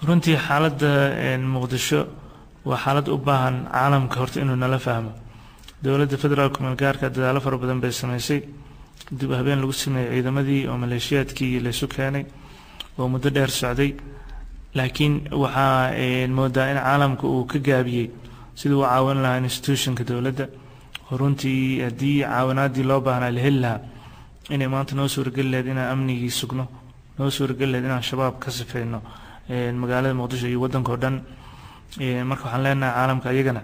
Runtii xaaladda Muqdisho waa xaalad u baahan caalamka horta inuu nala fahmo. Dowladda federaalka kumeelgaarka dadaalo fara badan bay sameysay, dib habeen lagu sameeyey ciidamadii oo maleeshiyaadkii laysu keenay oo muddo dheer socday, laakiin waxaa moodaa in caalamka uu ka gaabiyey sidii uu caawin lahaa institutionka dowladda. Oo runtii haddii caawinaadii loo baahnaa la heli lahaa, inay maanta noo suurageli lahayd inaan amnigii sugno, noo suurageli lahayd inaan Shabaab ka sifeyno magaalada Muqdisho iyo waddanka oo dhan. Marka waxaan leenahay caalamka ayagana,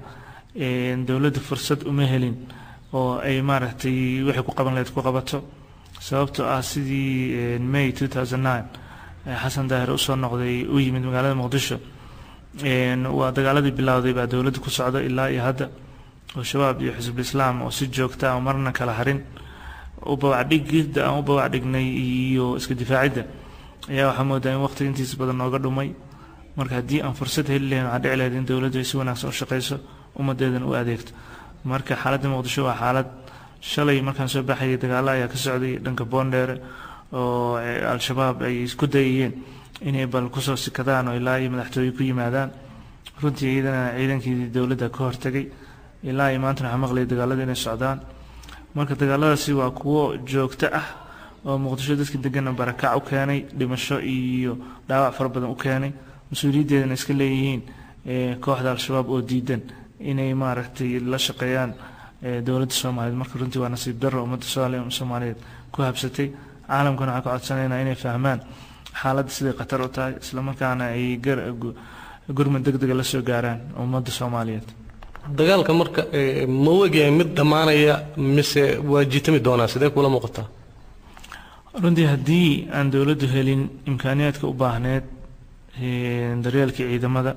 dowladda fursad uma helin oo ay maaragtay waxay ku qaban lahayd ku qabato, sababtoo ah sidii May 2009 Xasan Daahir usoo noqday, u yimid magaalada Muqdisho, waa dagaaladii bilowday baa dowladda ku socda ilaa iyo hadda, oo Shabaab iyo Xisbul Islaam oo si joogta oo marna kala harin u babacdhigidda aan u babac dhignay iyo iska difaacidda ayaa waxaa moodaa in waqtiga intiisa badan nooga dhumay. Marka haddii aan fursad heli lahayn, waxaa dhici lahayd in dowladdu ay si wanaagsan u shaqeyso, ummadeedana u adeegto. Marka xaaladda Muqdisho waa xaalad shalay markaan soo baxayay dagaalo ayaa ka socday dhanka Boondheere oo Al-Shabaab ay isku dayayeen inay bal kusoo sikadaan oo ilaa iyo madaxtooye ku yimaadaan. Runtii iyadana ciidankii dowladda ka hortagay. Ilaa iyo maantana waxaa maqlayay dagaalada inay socdaan. Marka dagaaladaasi waa kuwo joogto ah oo Muqdisho dadka degana barakac u keenay, dhimasho iyo dhaawac fara badan u keenay, mas-uuliyaddeedana iska leeyihiin kooxda Al-Shabaab oo diidan inay maaragtay la shaqeeyaan dowladda Soomaaliyeed. Marka runtii waa nasiib darro ummadda Soomaaliyeed ku habsatay. Caalamkana waxaan ka codsanaynaa inay fahmaan xaaladda siday khatar u tahay, islamarkaana ay gurmad deg dega la soo gaaraan ummadda Soomaaliyeed. Dagaalka marka ma u egyahay mid dhammaanaya mise waa jiitami doonaa? Sidee kula muuqataa? Runtii haddii aan dowladdu helin imkaaniyaadka u baahneed, daryeelkii ciidamada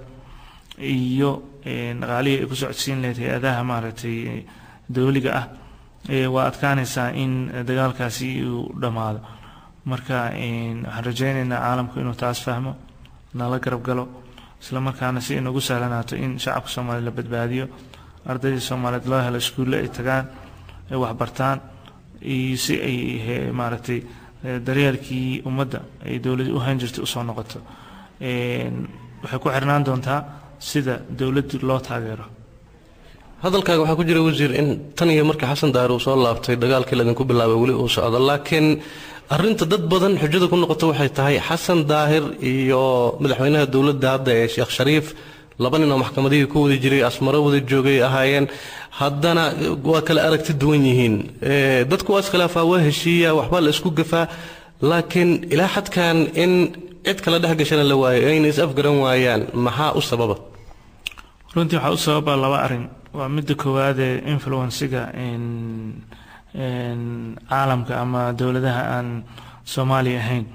iyo dhaqaalihii ay ku socodsiin lahayd hay-adaha maaragtay dowliga ah, waa adkaanaysaa in dagaalkaasi uu dhammaado. Marka waxaan rajaynaynaa caalamku inuu taas fahmo, nala garab galo, isla markaana si inagu sahlanaato in shacabka Soomaaliya la badbaadiyo, ardaydii Soomaaliyeed loo helo iskuulle ay tagaan, ay waxbartaan, iyo si ay maaragtay daryeelkii ummadda ay dowladda u hayn jirtay usoo noqoto. Waxay ku xirnaan doontaa sida dowladdu loo taageero. Hadalkaaga waxaa ku jira, wasiir, in tan iyo markii Xasan Daahir uu soo laabtay dagaalkii laydinku bilaabay weli uu socdo, laakiin arrinta dad badan xujada ku noqoto waxay tahay Xasan Daahir iyo madaxweynaha dowladda hadda ee Sheekh Shariif laba nin oo maxkamadihii ku wada jiray, Asmaro wada joogay ahaayeen, haddana waa kala aragti duwan yihiin. Dadku waa iskhilaafaa, waa heshiiya, waxbaa la isku gafaa, laakiin ilaa xadkan in cid kala dhex gashana la waayo, ayna is afgaran waayaan, maxaa u sababa? Runtii waxaa u sababa laba arrin. Waa midda koowaadee influencega caalamka ama dowladaha aan Soomaaliya ahayn,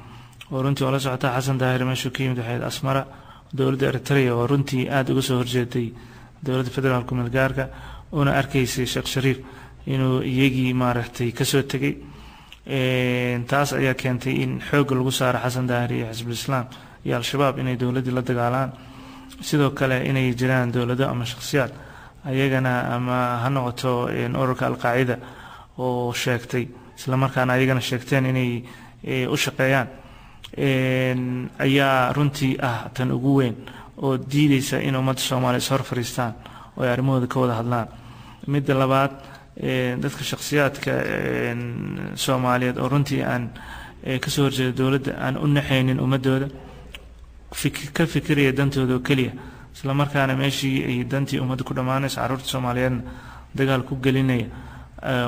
oo runtii waa la socotaa Xasan Daahir meeshuu ka yimid waxayd Asmara, dowladda Eritrea oo runtii aada uga soo horjeeday dowladda federaalka kumeelgaarka, una arkaysay Sheekh Shariif inuu iyagii maaragtay kasoo tegay. Taas ayaa keentay in xoogga lagu saaro Xasan Daahir iyo Xisbul Islaam iyo Al-Shabaab inay dowladdii la dagaalaan. Sidoo kale inay jiraan dowlado ama shakhsiyaad ayagana, ama ha noqoto ururka Alqaacida oo sheegtay, islamarkaana ayagana sheegteen inay u shaqeeyaan, ayaa runtii ah tan ugu weyn oo diideysa in ummadda Soomaaliya is hor fariistaan oo ay arrimahooda ka wada hadlaan. Midda labaad, dadka shakhsiyaadka Soomaaliyeed oo runtii aan kasoo horjeeda dowladda, aan u naxaynin ummadooda, ka fikiraya dantooda oo keliya, islamarkaana meeshii ay dantii ummadda ku dhammaanayso carruurta Soomaaliyeedna dagaal ku gelinaya,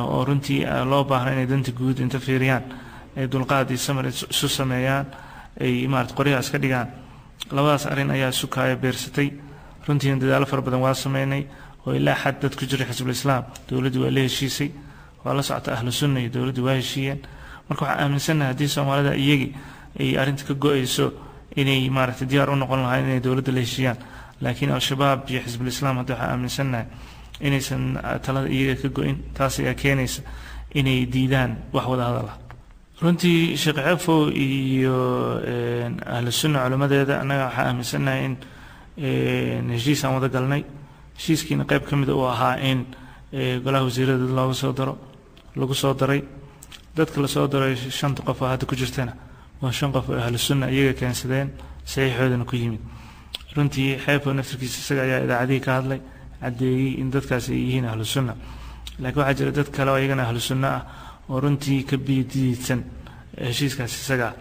oo runtii loo baahna inay danta guud inta fiiriyaan ay dulqaad iyo samir isu sameeyaan, ay maarata qoryaha iska dhigaan. Labadaas arrin ayaa isu kaaya beersatay. Runtiina dadaalo fara badan waa sameynay oo ilaa xad dad ku jiray Xisbul Islaam dowladdu waa la heshiisay, waa la socota, Ahlu Sunna iyo dowladdu waa heshiiyeen. Marka waxaan aaminsannahay haddii Soomaalida iyagii ay arrinta ka go-ayso inay maaragtay diyaar u noqon lahayn inay dowladda la heshiiyaan, laakiin Al-Shabaab iyo Xisbul Islaam hadda waxaan aaminsannahay inaysan talada iyaga ka go-in. Taas ayaa keenaysa inay diidaan wax wada hadal ah. Runtii Sheekh Cefow iyo Ahlu Sunna culimmadeeda, annaga waxaa aaminsannahay in heshiis aan wada galnay, heshiiskiina qayb ka mid uu ahaa in golaha wasiirada dad looga soo daro, lagu soo daray. Dadka lasoo daray shanta qof oo hadda ku jirtana waa shan qof oo Ahlu Sunna iyaga keensadeen, saxiixoodana ku yimid. Runtii Xeefo naftirkiisa isaga ayaa idaacadihii ka hadlay, caddeeyey in dadkaasi ay yihiin ahlu sunna. Laakiin waxaa jira dad kale oo iyagana ahlu sunna ah oo runtii ka biyadiidsan heshiiskaas isaga ah.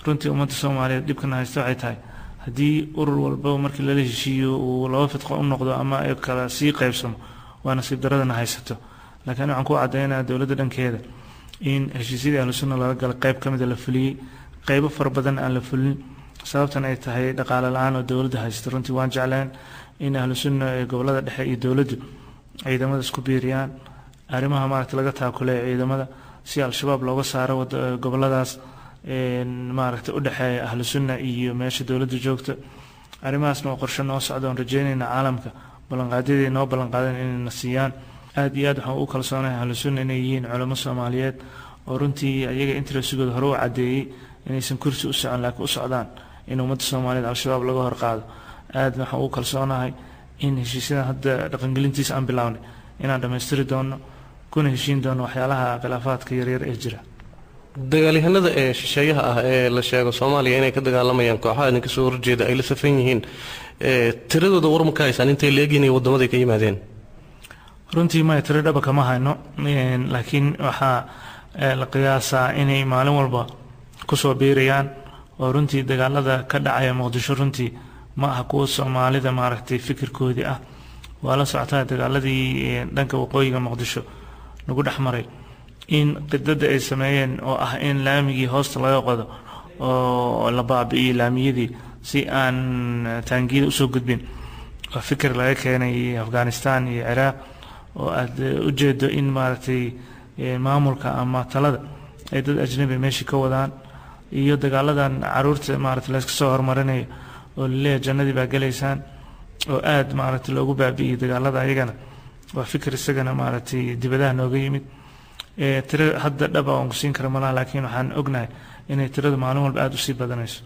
Runtii ummadda Soomaaliyeed dhibkana haysta waxay tahay haddii urur walba markii lala heshiiyo uu laba fidqo u noqdo ama ay kala sii qaybsamo, waa nasiib daradana haysato. Laakiin waxaan ku caddeynayaa dowladda dhankeeda in heshiisyadii ahlu sunna lala galay qayb ka mida la fuliyey, qaybo fara badan aan la fulin, sababtan ay tahay dhaqaale la-aan oo dowladda haysta. Runtii waan jecleen in ahlu sunna ee gobolada dhexe iyo dowladdu ciidamada isku biiriyaan, arrimaha maaragta laga taakuleeyo ciidamada si Al-Shabaab looga saaro goboladaas maaragta u dhexeeya ahlu sunna iyo meesha dowladdu joogto. Arrimahaasna waa qorshe noo socda oon rajeynayna caalamka ballanqaadyadii noo ballanqaadan inay na siiyaan. Aad iyo aad waxaan ugu kalsoonahay ahlu sunna inay yihiin culamo Soomaaliyeed oo runtii ayaga interestigooda hore u caddeeyey inaysan kursi u socon, laakiin u socdaan in ummadda Soomaaliyeed Al-Shabaab laga hor qaado. Aadna waxaan ugu kalsoonahay in heshiisyadan hadda dhaqangelintiisa aan bilownay inaan dhammaystiri doono, kuna heshiin doono waxyaalaha khilaafaadka yaryar ee jira. Dagaalyahanada ee shisheeyaha ah ee la sheego Soomaaliya inay ka dagaalamayaan, kooxaha idinka soo horjeeda ay la safan yihiin, tiradooda war ma ka haysaan intay leegyihiin iyo waddamaday ka yimaadeen? Runtii maya, tiro dhaba kama hayno, laakiin waxaa la qiyaasaa inay maalin walba kusoo biirayaan. Oo runtii dagaalada ka dhacaya Muqdisho runtii ma aha kuwa Soomaalida maaragtay fikirkoodii ah. Waa la socotaa dagaaladii dhanka waqooyiga Muqdisho nagu dhex maray in qidada ay sameeyeen oo ah in laamigii hoosta laga qodo oo la baabi'iyo laamiyadii si aan taangiyada usoo gudbin. Waa fikir laga keenay Afghanistan iyo Ciraaq oo aad ujeedo in maaragtay maamulka ama talada ay dad ajnabi meeshii ka wadaan, iyo dagaaladan caruurta maaragtay layska soo horumarinayo oo laleeyahay jannadii baa gelaysaan oo aad maaragtay loogu baabi'iyey dagaalada, ayagana waa fikir isagana maaragtay dibadaha nooga yimid. Tiro hadda dhaba oon ku siin kara malaha, laakiin waxaan ognahay inay tiradu maalin walba aada usii badanayso.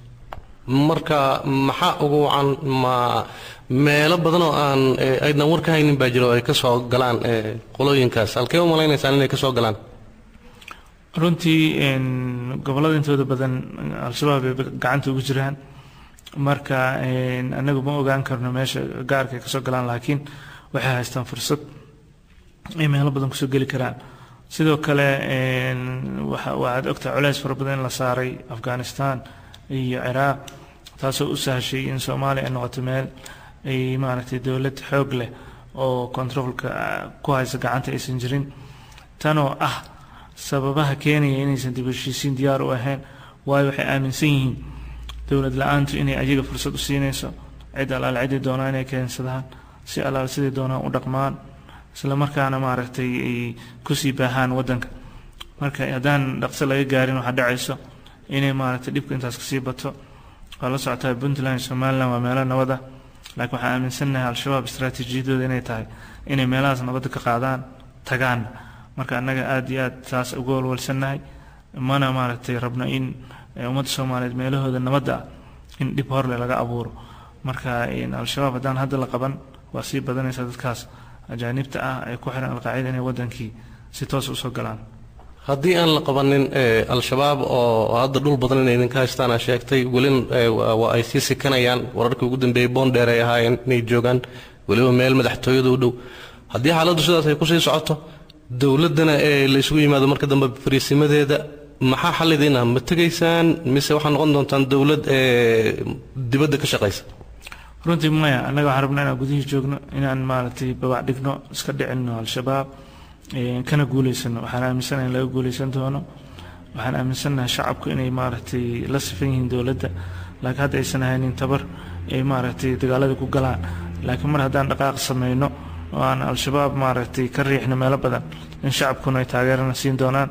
Marka maxaa ugu wacan? Ma meelo badan oo aan aydnan war ka haynin baa jira oo ay ka soo galaan qolooyinkaas? Halkee u malaynaysaan inay ka soo galaan? Runtii gobollada intooda badan Al-Shabaab bay gacanta ugu jiraan. Marka anagu ma ogaan karno meesha gaarka ay kasoo galaan, laakiin waxay haystaan fursad ay meelo badan kusoo geli karaan. Sidoo kale waxaad ogtahay culeys fara badan in la saaray Afghanistan iyo Ciraaq, taasoo u sahashay in Soomaaliya ay noqoto meel ay maaragtay dowlad xoog leh oo controlka ku haysa gacanta aysan jirin. Tanoo ah sababaha keenaya inaysan dib u heshiisiin diyaar u ahayn, waayo waxay aaminsan yihiin dowlad la-aantu inay ayaga fursad u siinayso cid alaal ciday doonaan inay keensadaan, si alaal siday doonaan u dhaqmaan, isla markaana maaragtay ay kusii baahaan waddanka. Marka haddaan dhaqso laga gaarin, waxaa dhacayso inay maaragtay dhibka intaas kasii bato. Waa la socotaa Puntland iyo Somaliland waa meelo nabad ah, laakiin waxaan aaminsannahay Al-Shabaab istaraatiijiyadooda inay tahay inay meelahaas nabadda ka qaadaan tagaan. Marka annaga aada iyo aad taas uga walwalsannahay, mana maaragtay rabno in ummadda Soomaaliyeed meelahooda nabadda ah in dhib horle laga abuuro. Marka Al-Shabaab haddaan hadda la qaban, waa sii badanaysaa dadkaas ajaanibta ah ee ku xiran Alqaacida inay waddankii si toos usoo galaan. Haddii aan la qabanin Al-Shabaab oo hadda dhul badan inay idinka haystaan aa sheegtay, welin waa ay sii sikanayaan. Wararkii ugu dambeeyey Boondheer ay ahaayeen inay joogaan, weliba meel madaxtooyada u dhow. Haddii xaaladdu sidaas ay kusii socoto, dowladdana ee la isugu yimaado marka dambe fariisimadeeda, maxaa xal idiin ah? Ma tegaysaan mise waxaa noqon doontaan dowlad dibadda ka shaqaysa? Runtii maya, annaga waxaan rabnaa inaan gudihii joogno, inaan maaragtay babac dhigno, iska dhicino Al-Shabaab, kana guuleysano. Waxaan aaminsanahay in laga guuleysan doono. Waxaan aaminsannahay shacabku inay maaragtay la sifan yihiin dowladda, laakiin hadda aysan haynin tabar ay maaragtay dagaalada ku galaan. Laakiin mar haddaan dhaqaaq sameyno oo aan Al-Shabaab maaragtay ka riixno meelo badan, in shacabkuna ay taageerana siin doonaan.